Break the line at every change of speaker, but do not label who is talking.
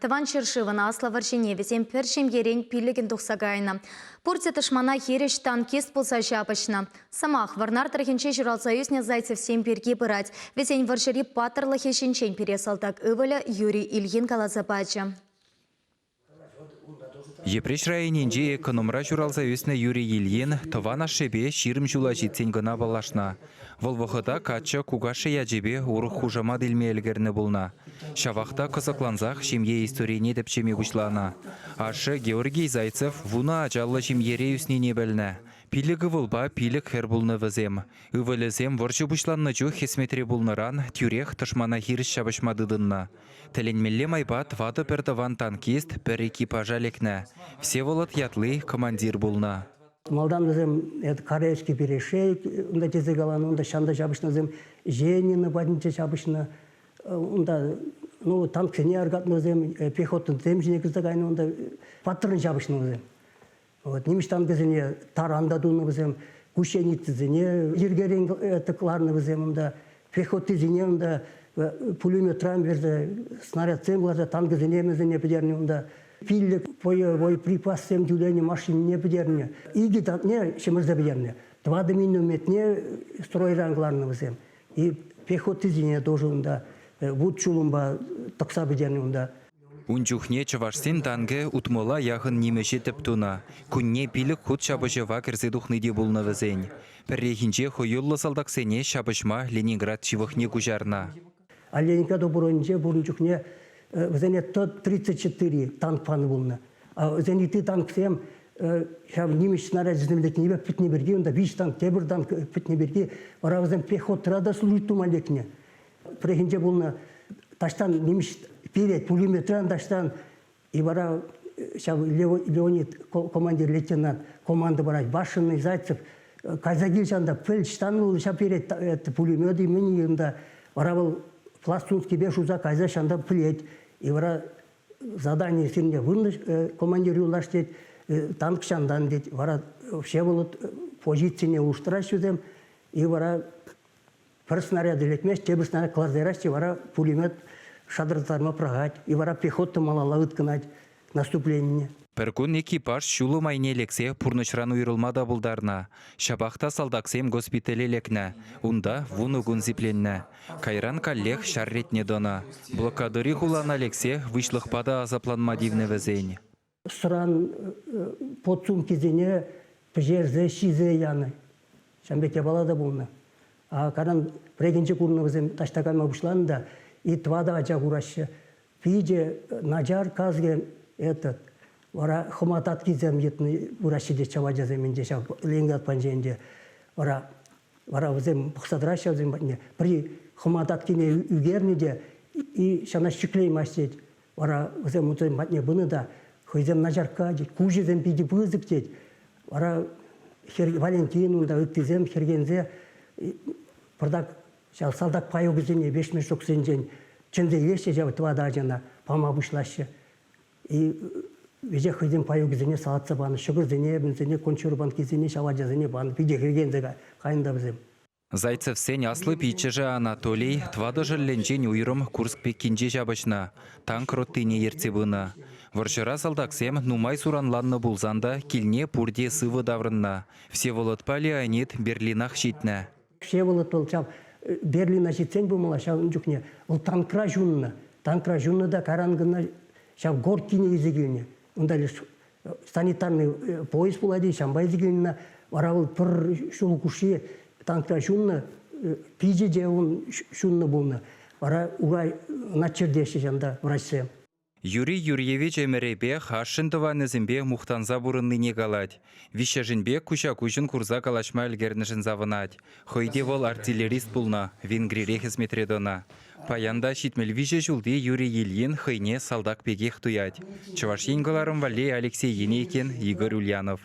Тӑван ҫӗршывӑн Аслӑ вӑрҫине вӗсем пӗр ҫемьерен пиллӗкӗн тухса кайнӑ. Пурте тӑшмана хирӗҫ танкист пулса ҫапӑҫнӑ. Сӑмах Вӑрнар тӑрӑхӗнче ҫуралса ӳснӗ Зайцевсем пирки пырать. Вӗсен вӑрҫӑри паттӑрлӑхӗ ҫинчен пире салтак ывӑлӗ Юрий Ильин каласа пачӗ.
Йӗпреҫ районӗнчи Экономра ҫуралса ӳснӗ Юрий Ильин тӑван ашшӗпе 20 ҫула ҫитсен кӑна паллашнӑ. Вӑл вӑхӑта каччӑ кукашшӗ ячӗпе урӑх хушамат илме ӗлкӗрнӗ пулнӑ. Ҫавах та кӑсӑклансах ҫемье историне тӗпчеме пуҫланӑ. Ашшӗ Георгий Зайцев вунӑ ачаллӑ ҫемьере ӳснине пӗлнӗ. Пилӗк ывӑлпа пилӗк хӗр пулнӑ вӗсем. Ывӑлӗсем вӑрҫӑ пуҫланнӑ чух хӗсметре пулнӑран тӳрех тӑшмана хирӗҫ ҫапӑҫма тытӑннӑ. Тӗлӗнмелле майпа тӑватӑ пӗртӑван танкист пӗр экипажа лекнӗ. Всеволод ятли командир пулнӑ.
Малтан вӗсем Карельский перешейк унта тесе каланӑ, унта ҫанта ҫапӑҫнӑ Женина патӗнче ҫапӑҫнӑ. Унта ну, танксене аркатнӑ вӗсем, пехотӑсем ҫине кӗрсе кайнӑ унта. Паттӑррӑн ҫапӑҫнӑ вӗсем. Вот, нимӗҫ танкӗсене таран та тунӑ вӗсем, гусеницӑсене йӗркерен кӑларнӑ вӗсем унта, пехотисене унта пулеметран персе снарядсем кӑларса танкӗсене мӗнсене пӗтернӗ унта. Пиллӗк боеприпассем тӳленӗ машинине пӗтернӗ. Икӗ танкне ҫӗмӗрсе пӗтернӗ. Тӑватӑ минометне стройран кӑларнӑ вӗсем. И пехотисене тоже унта вут-ҫулӑмпа тӑкса пӗтернӗ унта.
Ун чухне чӑвашсен танкӗ утмӑла яхӑн нимӗҫе тӗп тунӑ. Кунне пилӗк хут ҫапӑҫӑва кӗрсе тухни те пулнӑ вӗсен. Пӗррехинче хӑюллӑ салтаксене ҫапӑҫма Ленинград ҫывӑхне куҫарнӑ.
Ленинград оборонинче пурӑн чухне вӗсене Т-34 танк панӑ пулнӑ. Вӗсен ытти танксем ҫав нимӗҫ снарячӗсем лекнипе пӗтнӗ пирки, унта виҫ танк, тепӗр танк пӗтнӗ пирки вара вӗсем пехотӑра та служить тума лекнӗ. Пӗррехинче пулнӑ таҫтан нимӗҫ перет пулеметран таҫтан и вара ҫав Леонид командир лейтенант команда парать башенный Зайцев кайса кил ҫанта пӗл ҫтан вӑл ҫав перет пулемет-и мӗн-и унта вара вӑл пластунскипе шуса кайса ҫанта пӗлет и вара задание сирне вырнӑ командир юлташ тет танк ҫантан тет вара Всеволод позицине улӑштараҫҫӗ вӗсем и вара Пӗр снаряд лекмест, тепӗр снаряд кӑларса яраҫҫӗ, вара пулемет шатӑртарма пӑрахать, и вара пехота малалла ыткӑнать наступленине.
Пӗркун экипаж ҫулӑм айне лексе пурнӑҫран уйрӑлма та пултарнӑ. Ҫапах та салтаксем госпитале лекнӗ, унта вунӑ кун сипленнӗ. Кайран каллех ҫар ретне тӑнӑ. Блокадӑри хулана лексе выҫлӑхпа та асапланма тивнӗ вӗсен.
Сӑран подсумкисене пӗҫерсе ҫисе янӑ. Ҫавӑн пек япала та пулнӑ. А кайран пӗррехинче курнӑ вӗсем таҫта кайма пуҫланӑ та и тӑватӑ ача кураҫҫӗ. Питӗ начар касӑкӗ этот. Вара хӑма таткисем йӑтнӑ пыраҫҫӗ те ҫав ачасем ӗнтӗ ҫав Ленинград патӗнче ӗнтӗ. Вара вара вӗсем пӑхса тӑраҫҫӗ вӗсем патне. Пӗри хӑма таткине ӳкернӗ те и ҫавна ҫӗклеймасть тет. Вара вӗсем унсем патне пынӑ та хӑйсем начаркка тет, куҫӗсем питӗ пысӑк тет. Вара хӗр Валентин унта ыттисем хӗрхенсе пӑртак ҫав салтак паёкӗсене веҫмешуксенчен чӗнсе илеҫҫӗ ҫав тӑватӑ ачана пама пуҫлаҫҫӗ. И веҫех хӑйсен паёкӗсене салатса панӑ, ҫӑкӑрсене, мӗнсене, консерв банкисене ҫав ачасене панӑ. Питӗ хӗрхенсе кайнӑ та вӗсем.
Зайцевсен аслӑ пиччӗшӗ Анатолий тӑватӑ шӑллӗнчен уйрӑм Курск пеккинче ҫапӑҫнӑ, танк ротине ертсе пынӑ. Вӑрҫӑра салтаксем нумай суранланнӑ пулсан та килне пурте сывӑ таврӑннӑ. Всеволодпа Леонид Берлинах ҫитнӗ.
Всеволод вӑл ҫав Берлина ҫитсен пулмалла ҫавӑн чухне вӑл танкра ҫуннӑ. Танкра ҫуннӑ та кайран кӑна ҫав Горькине илсе килнӗ. Унта леш санитарный поезд пулать-и, ҫавӑнпа илсе килнӗ. Вара вӑл пӗр ҫул хушши танкра ҫуннӑ, пичӗ те ун ҫуннӑ пулнӑ. Вара урай ӑна чӗртеҫҫӗ ҫавӑнта врачсем.
Юрий Юрьевич ӗмӗрӗпех ашшӗн тӑванӗсемпе мухтанса пурӑннине калать. Виҫҫӗшӗнпе куҫа-куҫӑн курса калаҫма ӗлкӗрнӗшӗн савӑнать. Хӑй те вӑл артиллерист пулнӑ, Венгрире хӗсметре тӑнӑ. Паян та 73 ҫулти Юрий Ильин хӑйне салтак пекех туять. Чӑваш Ен кӑларӑм валли Алексей Енейкин, Игорь Ульянов.